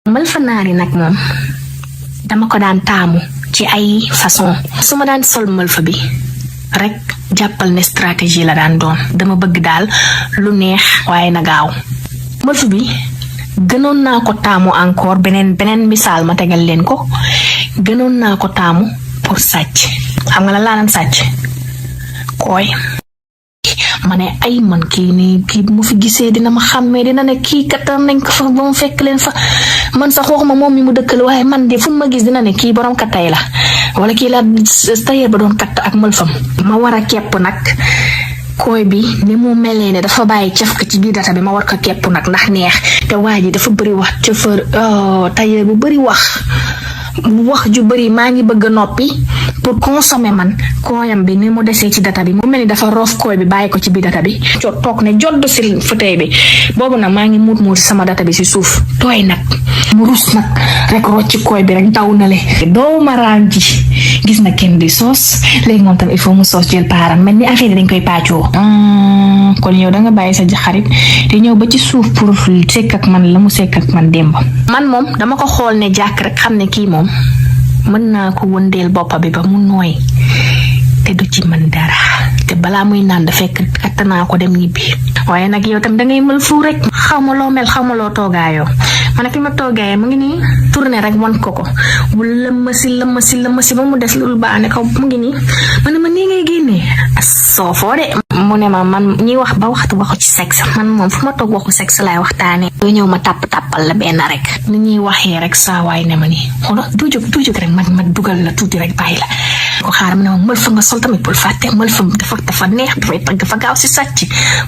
Malfa naari nag moom dama ko daan taamu ci ay façon su ma daan sol malfa bi rek jàppal ne stratégie la daan doon dama bëgg daal lu neex waaye na gaaw malfa bi gënoon naa ko taamu encore beneen misaal ma tegal leen ko gënoon naa ko taamu pour sàcc xam nga la laa daan sàcc kooy ma ne ay man kii bu mu fi gisee dina ma xàmmee dina ne kii kattan nañ ko fa ba mu fekk leen fa man sax waxuma moom mi mu dëkkal waaye man de fu ma gis dina ne kii borom kattay la wala kii la tailleur ba doon katt ak mëlfam ma war a kepp nag kooy bi ni mu melee ne dafa bàyyi caf ko ci biir data bi ma war ko kepp nag ndax neex te waa ji dafa bëri wax chauffeur tailleur bu bëri wax ju bëri maa ngi bëgg a noppi pour consommer man kooyam bi ni mu desee ci data bi mu mel ni dafa roof kooy bi bàyyi ko ci biir data bi toog ne jodd si fauteuil bi boobu nag maa ngi muut sama data bi si suuf tooy nag mu rus nag rek rocci kooy bi rek daw na le doo maraan ji gis na kenn di soos léegi moom tam il faut mu soos jël paaram mel ni affaire dañ koy pàccoo kon yow danga bàyyi sa xarit te ñëw ba ci suuf pour sekk ak man la mu sekk ak man démb man moom dama ko xool ne jàkk rek xam ne kii moom mën naa ko wëndeel boppa bi ba mu nooy te du ci mën dara te balaa muy naan da fekk attanaa ko dem ñibbi waaye nag yow tam dangay mël fu rek xaw ma loo mel xaw ma loo toogaayoo man fi ma toogaayee mu ngi nii tourné rek wan ko bu lëmmasi ba mu des lu baax ne ko mu ngi nii ma nii ngay génnee soo foo de mu ne ma man ñi wax ba waxtu waxu ci sexe man moom fu ma toog waxu sexe laay waxtaanee doo ñëw ma tàppal la benn rek ni ñuy waxee rek saa waay ne ma nii xoolal du jóg rek ma dugal la tuuti rek bàyyi la ko xaar mu ne ma mël fa nga sol tamit bul fàtte mël fa dafa neex dafay tagg fa gaaw si sàcc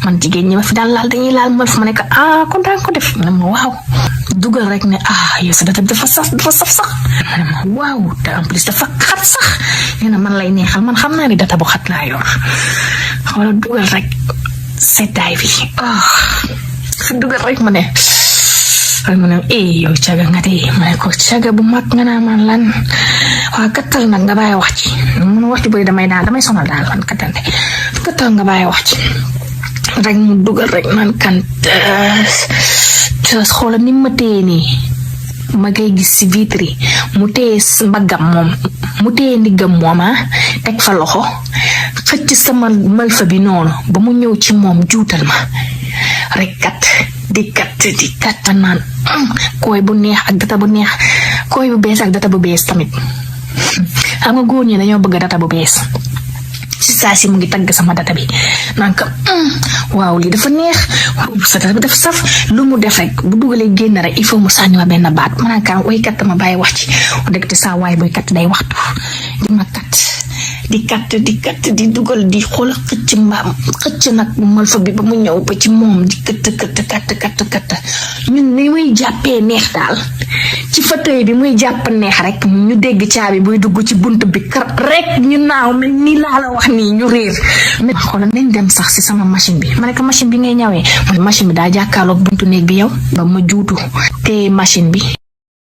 man jigéen ñi ma fi daan laal dañuy laal mël fa ma ne ko kontaan ko def mu ne ma waaw dugal rek ne yow sa data bi dafa saf sax ma ne ma waaw te en plus dafa xat sax nee na man lay neexal man xam naa ni data bu xat laa yor wala dugal rek seddaay bi dugal rek ma ne yow caga nga de ma ne ko caga bu mag nga naa man lan waa kattal nag nga bàyyi wax ci mun wax ci bëri damay sonal daal man kattal nga bàyyi wax ci rek mu dugal rek man kan xoolal ni ma téye nii ma ngay gis ci vitre yi mu téye mbaggam moom mu téye ndiggam moom teg fa loxo xëcc sama malfa bi noonu ba mu ñëw ci moom juutal ma rek di kat naan kooy bu neex ak data bu neex kooy bu bees ak data bu bees tamit xam nga góor ñi dañoo bëgg data bu bees ci saa si mu ngi tagg sama data bi naan ko waaw lii dafa neex sa data bi dafa saf lu mu def rek bu dugalee génn rek il faut mu sànni ma benn baat ma naan way kat ma bàyyi wax ci dëgg te saa waay boy kat day waxtu di ma kat di dugal di xool xëcc nag malfa bi ba mu ñëw ba ci moom di kat ñun ni muy jàppee neex daal ci fauteuil bi muy jàpp neex rek ñu dégg caabi buy dugg ci bunt bi rek ñu naaw mel ni laa la wax nii ñu réer mais xoolal nañ dem sax si sama machine bi ma ne ko machine bi ngay ñawee man machine bi daa jàkkaarloog buntu néeg bi yow ba ma juutu te machine bi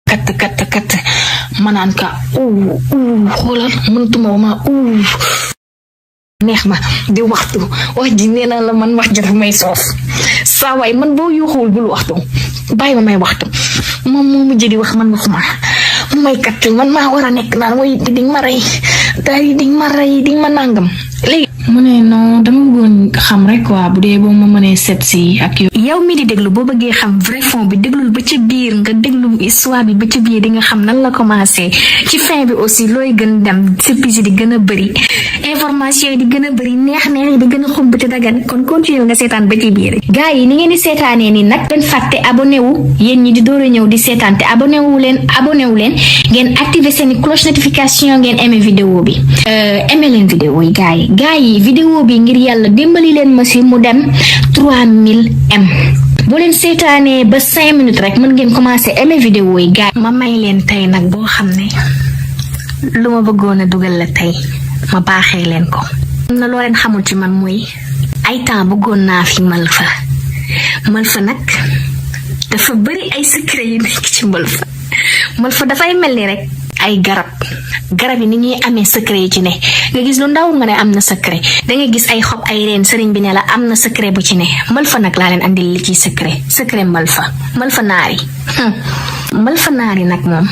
kat ma naan ka xoolal mënatuma ma neex ma di waxtu wax ji nee naa la man wax ji dafa may soof saa waay man boo yuuxuwul bul waxtu bàyyi ma may waxtu moom moo mujj di wax man waxuma mu may kat man maa war a nekk naan mooy di ma rey daal di ma rey di ma nàngam léegi mu ne non dama bëggoon xam rek waa bu dee boo ma mënee seet si ak yow mi di déglu boo bëggee xam vrai fond bi déglul ba ca biir nga déglu histoire bi ba ca biir di nga xam nan la commencé ci fin bi aussi looy gën dem surprise di gën a bëri information yi di gën a bëri neex yi di gën a xumb te dagan kon continue nga seetaan ba ci biir gars yi ni ngeen di seetaanee ni nag benn fàtte abonné wu yéen ñi di door a ñëw di seetaan te abonné wu leen ngeen activer seen cloche notification ngeen aimé vidéo bi aimé leen vidéo yi gars yi vidéo bi ngir yàlla dimbali leen ma si mu dem 3000 m boo leen seetaanee ba 5 minutes rek mën ngeen commencé aimer vidéo yi gars ma may leen tey nag boo xam ne lu ma bëggoon a dugal la tey ma baaxee leen ko am na loo leen xamul ci man mooy ay temps bëggoon naa fi Malfa nag dafa bari ay secret yu nekk ci Malfa dafay mel ni rek ay garab yi ni ñuy amee secret yi ci ne nga gis lu ndaw nga ne am na secret da nga gis ay xob ay reen sëriñ bi ne la am na secret bu ci ne Malfa nag laa leen andil li ci secret Malfa naari mal fa naari nag moom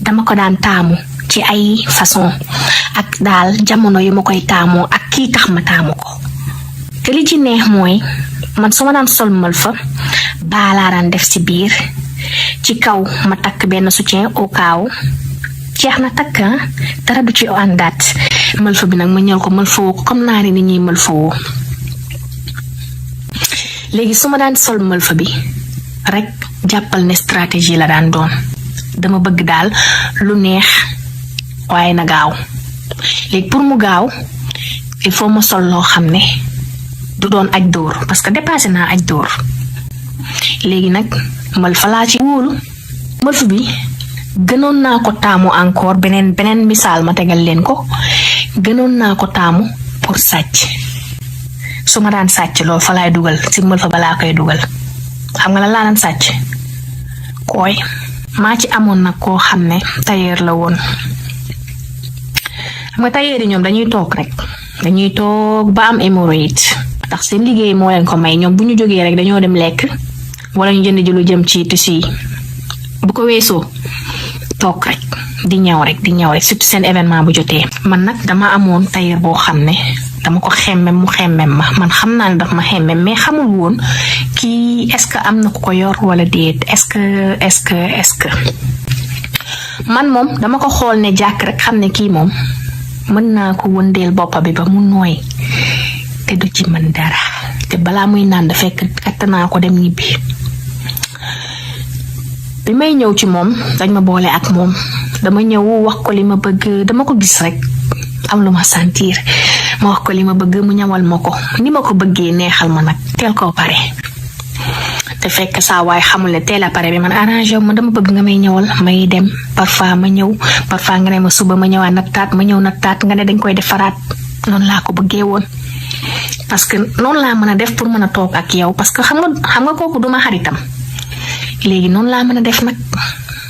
dama ko daan taamu ci ay façon ak daal jamono yu ma koy taamoo ak kii tax ma taamu ko te li ci neex mooy man su ma daan sol mal fa baalaa daan def ci biir ci kaw ma takk benn soutien au cas jeex na takk dara du ci àndaat mal fa bi nag ma ñëw ko mal fa woo ko comme naari ni ñuy mal fa woo léegi su ma daan sol mal fa bi rek jàppal ne stratégie la daan doon dama bëgg daal lu neex waaye na gaaw léegi pour mu gaaw il faut ma sol loo xam ne du doon aj dóor parce que dépassé naa aj dóor léegi nag mal fa laa ci wóolu mal fa bi gënoon naa ko taamu encore beneen misaal ma tegal leen ko gënoon naa ko taamu pour sàcc su ma daan sàcc loolu fa laay dugal si mal fa balaa koy dugal xam nga la laa daan sàcc kooy maa ci amoon nag koo xam ne tailleur la woon xam nga tailleur yi ñoom dañuy toog ba am hémorroïde ndax seen liggéey moo leen ko may ñoom bu ñu jógee rek dañoo dem lekk wala ñu jënd ji lu jëm ci tissu yi bu ko weesoo toog rek di ñëw rek surtout seen événement bu jotee man nag dama amoon tailleur boo xam ne dama ko xemmem mu xemmem ma man xam naa ne daf ma xemmem mais xamul woon kii est-ce que am na ku ko yor wala déet est-ce que man moom dama ko xool ne jàkk rek xam ne kii moom mën naa ko wëndeel boppa bi ba mu nooy te du ci mën dara te balaa muy naan da fekk katt naa ko dem ñibbi bi may ñëw ci moom dañ ma boole ak moom dama ñëw wax ko li ma bëgg dama ko gis rek am lu ma sentir ma wax ko li ma bëgg mu ñawal ma ko ni ma ko bëggee neexal ma nag teel koo pare te fekk saa waay xamul ne teel a pare bi man arrangé ma dama bëgg nga may ñëwal may dem parfois ma ñëw parfois nga ne ma suba ma ñëwaat nattaat ma ñëw nattaat nga ne dañ koy defaraat noonu laa ko bëggee woon parce que noonu laa mën a def pour mën a toog ak yow parce que xam nga kooku duma xaritam léegi noonu laa mën a def nag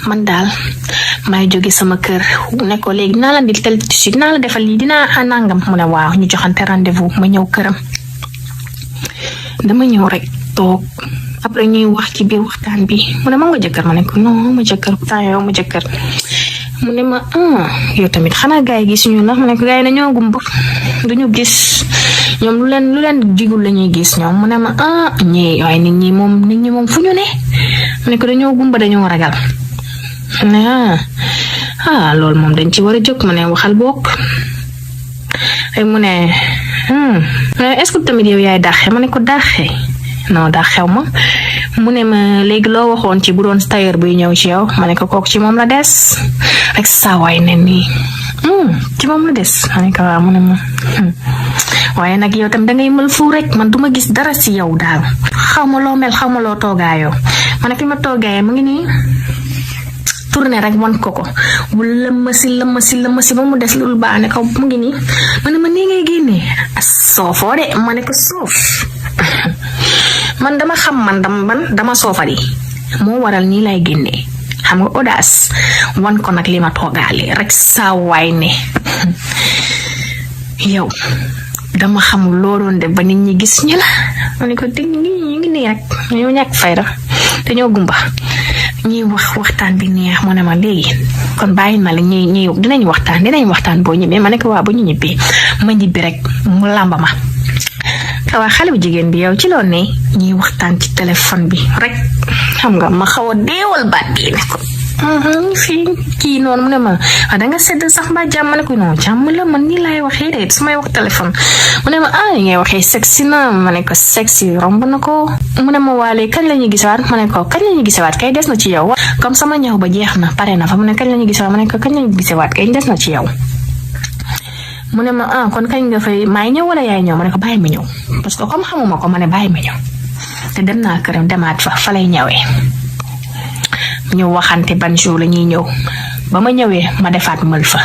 man daal may jóge sama kër ne ko léegi dinaa la di tel tissu dinaa la defal lii dinaa nangam mu ne waaw ñu joxante rendez-vous ma ñëw këram dama ñëw rek toog après ñuy wax ci biir waxtaan bi mu ne ma nga jëkkër ma ne ko non ma jëkkër yow ma jëkkër mu ne ma yow tamit xanaa gaay yi gisuñu ndax ma ne ko gaay yi dañoo gumba duñu gis ñoom lu leen jigul la ñuy gis ñoom mu ne ma waaye nit ñi moom fu ñu ne mu ne ko dañoo gumba dañoo ragal ne loolu moom dañ ci war a jóg mu ne waxal bokk ay mu ne est-ce que tamit yow yaay dàqe ma ne ko dàqe non dàqew ma mu ne ma léegi loo waxoon ci bu doon tailleur buy ñëw ci yow ma ne ko kooku ci moom la des rek saa waay ne nii ci moom la des ma ne ko waaw mu ne ma waaye nag yow tam dangay mël fu rek man duma gis dara ci yow daal xaw ma loo mel xaw ma loo toogaayoo ma ne fi ma toogaayee mu ngi nii tourné rek wan ko lëmmasi ba mu des lu baax ne ko mu ngi nii ma ne ma nii ngay génnee soofoo de ma ne ko soof man dama xam man dama soofali moo waral nii lay génnee xam nga audace wan ko nag li ma toogaale rek saa waay ne yow dama xamul loo doon def ba nit ñi gis ñu la ma ne ko dégg ñu ngi nii rek ñoo ñàkk fayda te ñoo gumba ñuy waxtaan bi neex mu ne ma léegi kon bàyyi ma la ñuy dinañ waxtaan boo ñibbee ma ne ko waa bu ñu ñibbee ma ñibbi rek mu làmba ma waa xale bu jigéen bi yow ci loolu ne ñuy waxtaan ci téléphone bi rek xam nga ma xaw a deewal baat bi ne ko fii kii noonu mu ne ma danga sedd sax mbaa jàmm ma ne ko non jàmm la man nii laay waxee de su may wax téléphone mu ne ma ngay waxee sexy na ma ne ko sexy romb na ko mu ne ma waale kañ la ñuy gisawaat ma ne ko kañ la ñuy gisawaat kay des na ci yow comme sama ñëw ba jeex na pare na fa mu ne kañ la ñuy gisawaat ma ne ko kañ la ñuy gisawaat kay des na ci yow mu ne ma kon kañ nga fay maay ñëw wala yaay ñëw ma ne ko bàyyi ma ñëw parce que comme xamuma ko ma ne bàyyi ma ñëw te dem naa këram demaat fa lay ñëwee ñu waxante ban jour la ñuy ñëw ba ma ñëwee ma defaat mël fa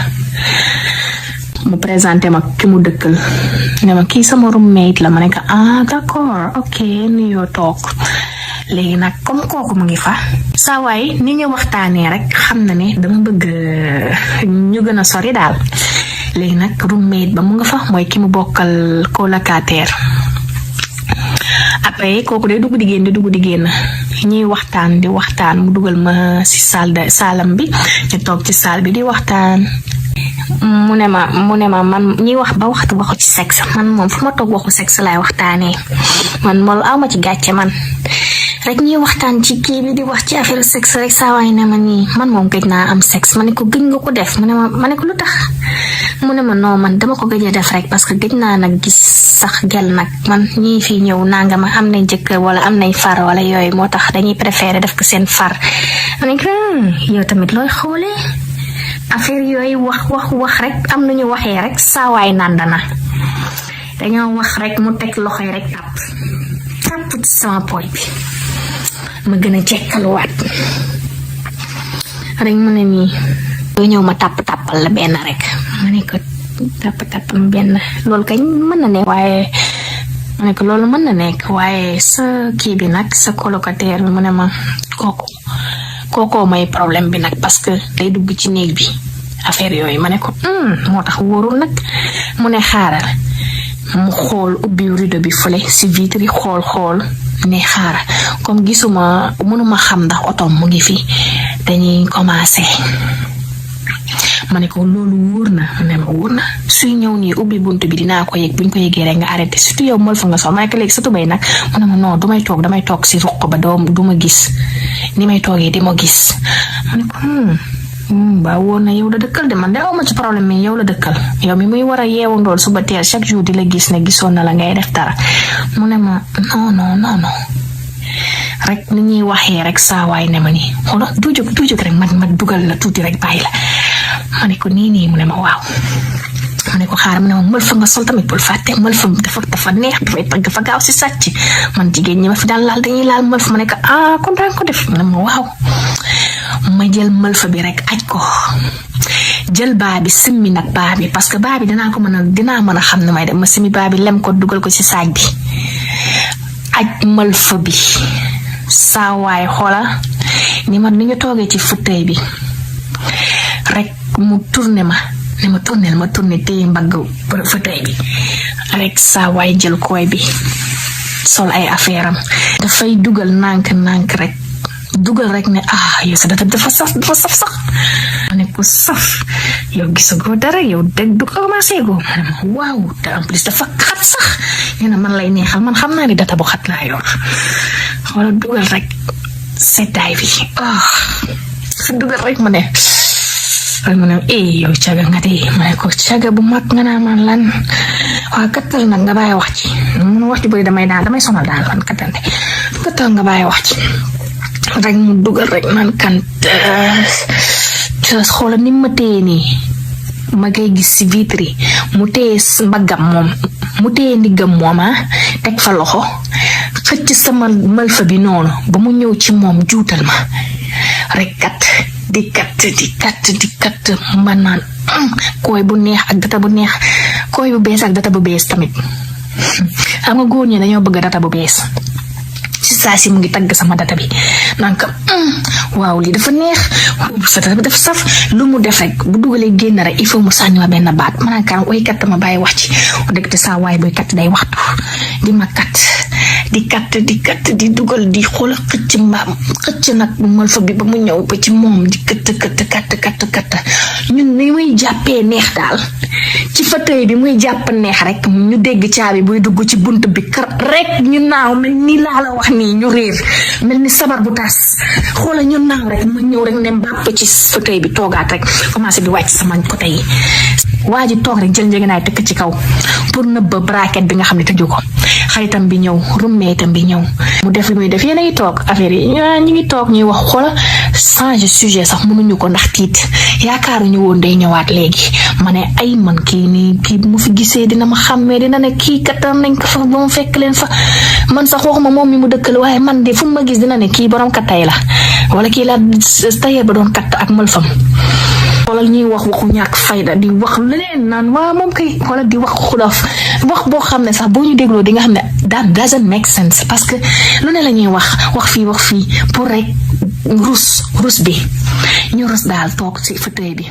mu présenté ma ki mu dëkkal ne ma kii sama roommate la ma ne ko d'accord ok nuyoo toog léegi nag comme kooku mu ngi fa saa waay ni ñu waxtaanee rek xam na ne dama bëgg ñu gën a sori daal léegi nag roommate ba mu nga fa mooy ki mu bokkal colocataire après kooku day dugg di génn ñuy waxtaan mu dugal ma si salam bi ñu toog ci salle bi di waxtaan mu ne ma man ñi wax ba waxtu ci sexe man moom fu ma toog waxu sexe laay waxtaanee man mool awma ci gàcce man rek ñuy waxtaan ci kii bi di wax ci affaire sexe rek saa waay ne ma nii man moom gëj naa am sexe ma ne ko gëj nga ko def mu ne ma ne ko lu tax mu ne ma non man dama ko gëj a def rek parce que gëj naa nag gis sax gel nag man ñii fii ñëw nanga ma am nañ jëkkër wala am nañ far wala yooyu moo tax dañuy préférer def ko seen far ma ne ko yow tamit looy xoolee affaire yooyu wax rek am nañu waxee rek saa waay nandana dañoo wax rek mu teg loxoy rek tàpp ci sama pooj bi ma gën a jekkaluwaat rek mu ne nii doo ñëw ma tàppal la benn rek ma ne ko tàppal benn loolu kañ mën na nekk waaye ma ne ko loolu mën na nekk waaye sa kii bi nag sa colocataire bi mu ne ma kookoo may problème bi nag parce que day dugg ci néeg bi affaire yooyu ma ne ko moo tax wóorul nag mu ne xaaral mu xool ubbi rideau bi fële si vitre yi xool ne xaaral comme gisuma mënuma xam ndax otom mu ngi fi dañuy commencé ma ne ko loolu wóor na suy ñëw nii ubbi buntu bi dinaa ko yëg buñ ko yëgee rek nga arrêté surtout yow mal fa nga sol ma ne ko léegi sa tubay nag mu ne ma non damay toog si ruq ba du ma gis ni may toogee di ma gis ma ne ko ba woon na yow la dëkkal de man de awma ci problème mi yow la dëkkal yow mi muy war a yeewu ndool suba teel chaque jour di la gis ne gisoon na la ngay def dara mu ne ma non rek ni ñuy waxee rek saa waay ne ma nii xoolal du jóg rek ma dugal la tuuti rek bàyyi la ma ne ko nii mu ne ma waaw ma ne ko xaaral mu ne ma mël fa nga sol tamit bul fàtte mël fa dafa neex dafa gaaw si sàcc man jigéen ñi ma fi daan laal dañuy laal mël fa ma ne ko kon daan ko def mu ne ma waaw ma jël mël fa bi rek aj ko jël baa bi simmi nag baa bi parce que baa bi dinaa mën a xam ne may def ma simmi baa bi lem ko dugal ko ci saaj bi aj mël fa bi saa waay xoola ni ñu toogee ci fauteuil bi rek mu tourné ma ne ma tourné téye mbagg fauteuil bi rek saa waay jël kooy bi sol ay affaire am dafay dugal nànk rek dugal rek ne yow sa data dafa saf sax ma ne ko saf yow gisagoo dara yow dégg du commencé go ma ne ma waaw te en plus dafa xat sax nee na man lay neexal man xam naa ni data bu xat laa yor wala dugal rek seddaay bi sa dugal rek ma ne yow caga nga de ma ne ko caga bu mag nga naa man lan waa kattal nag nga bàyyi wax ci mun wax ci bëri damay sonal daal lan kattal nga bàyyi wax ci rek mu dugal rek naan kan xoola ni ma téye nii ma koy gis ci vitre yi mu téye mbaggam moom mu téye ndiggam moom teg fa loxo xëcc sama malfa bi noonu ba mu ñëw ci moom juutal ma rek di kat ma naan kooy bu neex ak data bu neex kooy bu bees ak data bu bees tamit xam nga góor ñi dañoo bëgg data bu bees ci saa si mu ngi tagg sama data bi naan ko waaw lii dafa neex sa data bi dafa saf lu mu def rek bu dugalee génn rek il faut mu sànni ma benn baat ma naan kan way kat ma bàyyi wax ci dëgg te saa waay buy kat day waxtu di ma kat di dugal di xool xëcc nag mal fa bi ba mu ñëw ba ci moom di kat ñun ni muy jàppee neex daal ci fauteuil bi muy jàpp neex rek ñu dégg caabi buy dugg ci bunt bi rek ñu naaw mel ni laa la wax nii ñu réer mel ni sabar bu tas xoola ñu naaw rek ma ñëw rek ne mbàpp ci fauteuil bi toogaat rek commencé di wàcc sama côté yi waa ji toog rek jël njëgënaay tekk ci kaw pour nëbb braquette bi nga xam ne tëju ko xaritam bi ñëw rummeetam bi ñëw mu def li muy def yéen a ngi toog affaire yi ñu ngi toog ñuy wax xoola changer sujet sax mënuñu ko ndax tiit yaakaaruñu woon day ñëwaat léegi ma ne ay man kii bu mu fi gisee dina ma xàmmee dina ne kii kattan nañ ko fa ba mu fekk leen fa man sax waxuma moom mi mu dëkkal waaye man de fu ma gis dina ne kii borom kattay la wala kii la tailleur ba doon katt ak mëlfam wala ñuy waxu ñàkk fayda di wax leneen naan waa moom kay wala di wax xulaf wax boo xam ne sax boo ñu dégloo di nga xam ne that doesn't make sense parce que lu ne la ñuy wax fii pour rek rus bi ñu rus daal toog ci fauteuil bi